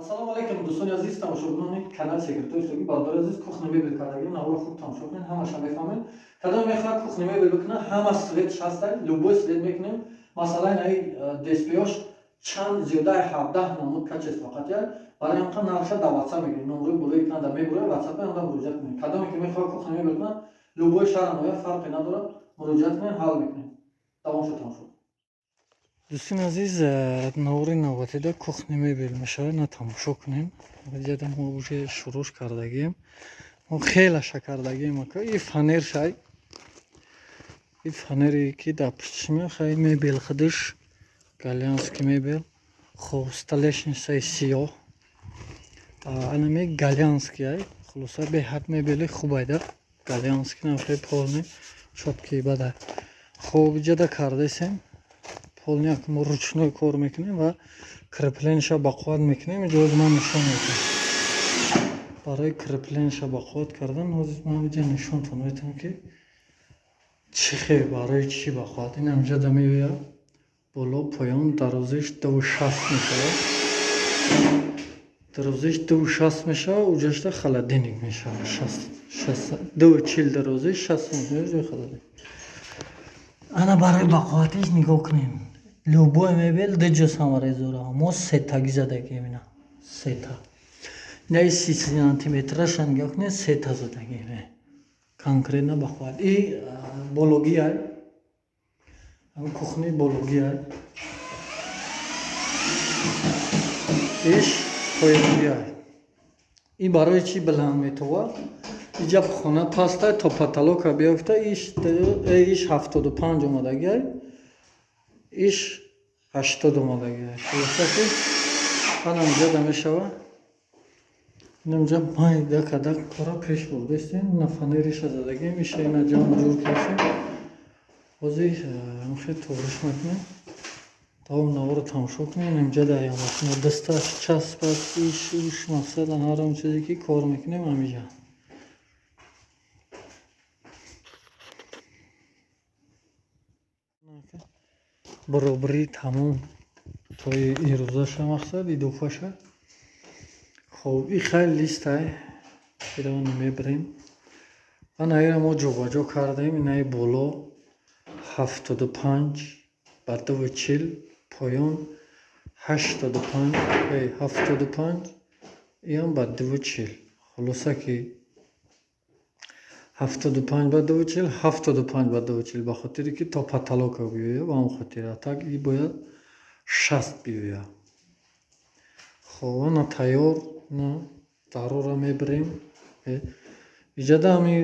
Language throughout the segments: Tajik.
Ассалому алайкум, дӯстони азиз, тамошобинони канали Секретои Ҳисобӣ. Бародари азиз, кухня мебел кардагим, наворо хуб тамошо кунед, ҳамаша мефаҳмед. Кадоме мехоҳад кухня мебел бикунад, ҳама цвет шастай, любой цвет мекунем. Масалан, инаи ДСП-ёш чанд зиёдаи 17 намуд качество фақат як. Барои ҳамқа нархша дар WhatsApp мекунем. Номрои болои экран мебурояд, WhatsApp анда муроҷиат кунед. Кадоме ки мехоҳад кухня мебел кунад, любой шаҳр, ноҳия, фарқе надорад, муроҷиат кунед, ҳал мекунем. Давом шуд тамошо. Дӯстони азиз, навори навбатида кухня мебел мешавад, на тамошо кунем. Ҷада мо уже шурӯъ кардагием. Мо хелаша кардагием, ака. И фанер шай. И фанере ки дар пуштиш мехай мебел худаш, голландский мебел. Хоб, столешницаи сиёҳ. Анами голландский ай. Хулоса, беҳад мебели хубайда. Голландский намхе полный чёткий бада. Хоб, иҷада кардесем. Полный як мо ручной кор мекунем ва крепление ша бақувват мекунем. Инҷо ҳозир ман нишон медиҳам. Барои крепление ша бақувват кардан ҳозир ман инҷа нишонтон медиҳам, ки чӣ хел, барои чӣ бақувват. Ин ҳамҷода меояд боло, поён, дарозиш 2,60 мешавад. Дарозиш 2,60 мешавад, уҷашта холодильник мешавад. 2,40 дарозиш, 60 сантиметр ҷои холодильник. Ана, барои бақувватиш нигоҳ кунем. Любой мебел ду ҷо саморез дора. Мо сетагӣ задагием ина. Сета. Инаи 30 сантиметраша нигоҳ кунед, сета задагием. Конкретно бақувват. И бологиай. Кухни бологиай. Иш поёнгиай. И барои чӣ баланд метовад? Иҷа хона пастай, то потолока биёфта, иш 75 омадагиай. Иш 80 омадагиай. Хулоса ки ана инҷода мешавад. Инамҷа майда када кора пеш бурдастем. Ина фанериша задагем, иша ина ҷамъ ҷур кардем. Ҳозир хел ториш мекунем. Давом наворо тамошо кунем. Инҷа дар ямашина дасташ часпад, иш уш, мақсад ҳар он чизе ки кор мекунем ҳамиҷа. Баробарии тамом тои ирӯзаша, мақсад идофаша. Хоб, и хеле листай. Иро мебарем. Ана ира мо ҷобаҷо кардем. Инаи боло 75 ба 2,40, поён 85, 75, иам ба 2,40. Хулоса ки 75 ба 2,40, 75 ба 2,40, ба хотире ки то потолока биёяд, ба он хотир. А так и бояд 60 биёяд. Хоб, ана тайёр, на дарора мебарем. Иҷада ҳами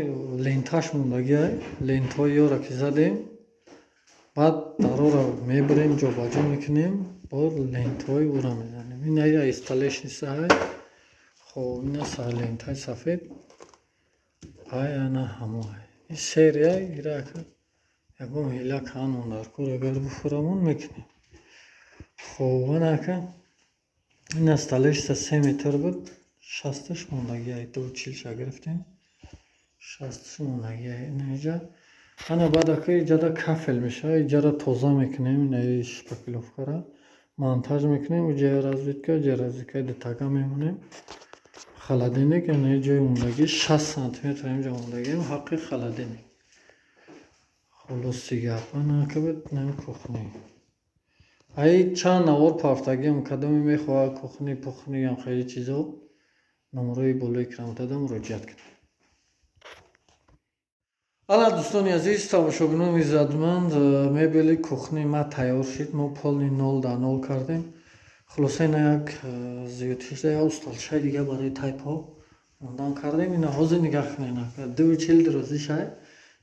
ленташ мондагиай, лентҳои ёро ки задем, баъд дарора мебарем, ҷобаҷо мекунем, бо лентҳои ӯро мезанем. Ин ай столешницаай. Хоб, ина лентаи сафед. Ай ана ҳамоай. Ин серия ира ягон ҳила канон дар кор агар буфурамон мекунем. Хоб, ана ака ина столешница 3 метр буд, 60-аш мондагиай, 2,40-ша гирифтем. 60-аш мондагиай ина иҷа. Ана баъд ака иҷада кафел мешавад, иҷаро тоза мекунем, инаи шпаклёвкара монтаж мекунем, уҷая разведка, уҷая разведкаи дутага мемонем. Холодильник инаи ҷои мондагӣ 60 сантиметр инҷа мондагием, ҳаққи холодильник. Хулоси гап, ана ака буд инами кухни. Ай чанд навор пафтагиам, кадоме мехоҳад кухни, пухни, ям хеле чизо, номрои болои экран муроҷиат кунед. Ана, дӯстони азиз, тамошобинони иззатманд, мебели кухни ма тайёр шуд. Мо полный нол дар нол кардем. Хулоса, ина як зиёдшуда як устолчаи дига барои тайпҳо мондан кардем. Ина ҳозир нигаҳ кунед, 2,40 дарозишай.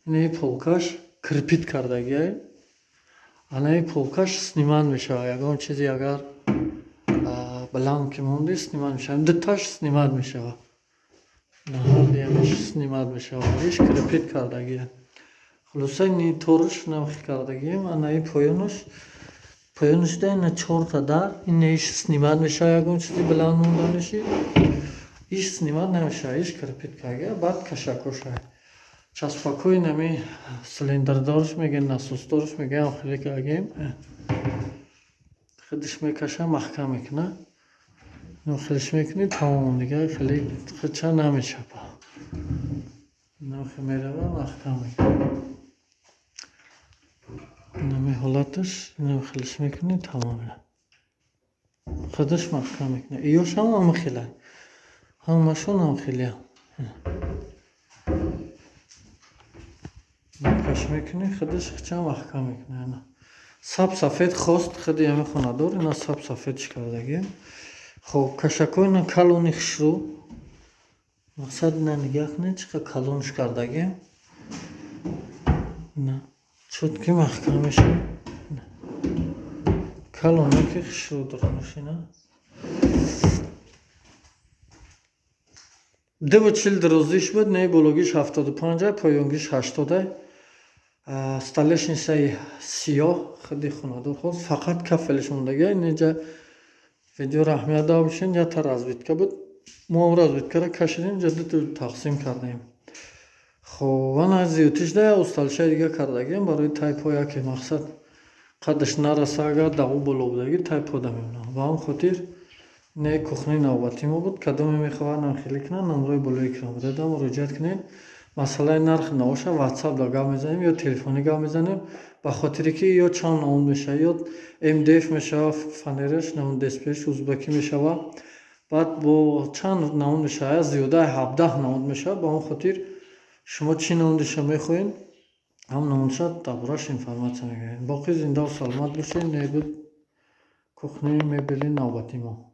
Инаи полкаш крепить кардагиай. Анаи полкаш снимать мешавад. Ягон чизе агар баланд ки монди, снимать мешавад. Дуташ снимать мешавад. Наҳардиамиш снимать мешавад. Иш крепить кардагия. Хулоса, ини торш намхи кардагием. Анаи поёнаш, поёнашда ина чорта дар, инаиш снимать мешавад, ягон чизи баланд монданаши. Иш снимать намешавад, иш крепить кардагия, баъд кашакошай. Часпакҳои нами цилиндрдорш мегӯянд, насосдорш мегӯянд, хеле кардагием. Худаш мекаша, маҳкам мекунад. Хелеш мекунӣ, тамом, дигар хеле хича намешава. Нахе мерава, маҳкам мекунӣ. Инами ҳолаташ, инам хелеш мекунӣ, тамом. Худаш маҳкам мекунад. Иёшам ҳама хелай. Ҳамашон ҳам хелия. Каш мекунӣ, худаш хича маҳкам мекунад. Саб сафед хост худи ҳами хонадор, ина саб сафедш кардагӣ. Хоб, кашакҳо ина калони хушрӯ. Мақсад ина нигаҳ кунед, чӣ қадр калонш кардагӣ. Ина чётки маҳкам мешавад. Калонаки хушрӯ дорад ина. 2,40 дарозиш буд, не бологиш 75, поёнгиш 80. Столешницаи сиёҳ худи хонадор хост, фақат кафелш мондагӣ. Инҷа видео раҳмият дава бошед, якта разведка буд. Мо ҳам разведкаро кашидем, инҷа дуто тақсим кардем. Хоб, ана зиёдтиш да як усталшаи дига кардагиам барои тайпо, яке мақсад қадаш нараса, агар даву боло будагӣ тайпо да мемонад. Ба ҳамин хотир не кухни навбатӣ мо буд. Кадоме мехоҳад намхелӣ кунад, номрои болои экран буда, муроҷиат кунед. Масъалаи нархи навоша WhatsApp да гап мезанем ё телефонӣ гап мезанем, ба хотире ки ё чанд намуд мешавад, ё МДФ мешавад, фанераш намуд ДСПш узбакӣ мешавад, баъд бо чанд намуд мешавад, зиёдаи 17 намуд мешавад. Ба он хотир шумо чӣ намудиша мехоҳед, ҳам намудша дар борааш информатсия мегиред. Боқӣ зиндаву саломат бошед. Не буд кухни мебели навбатии мо.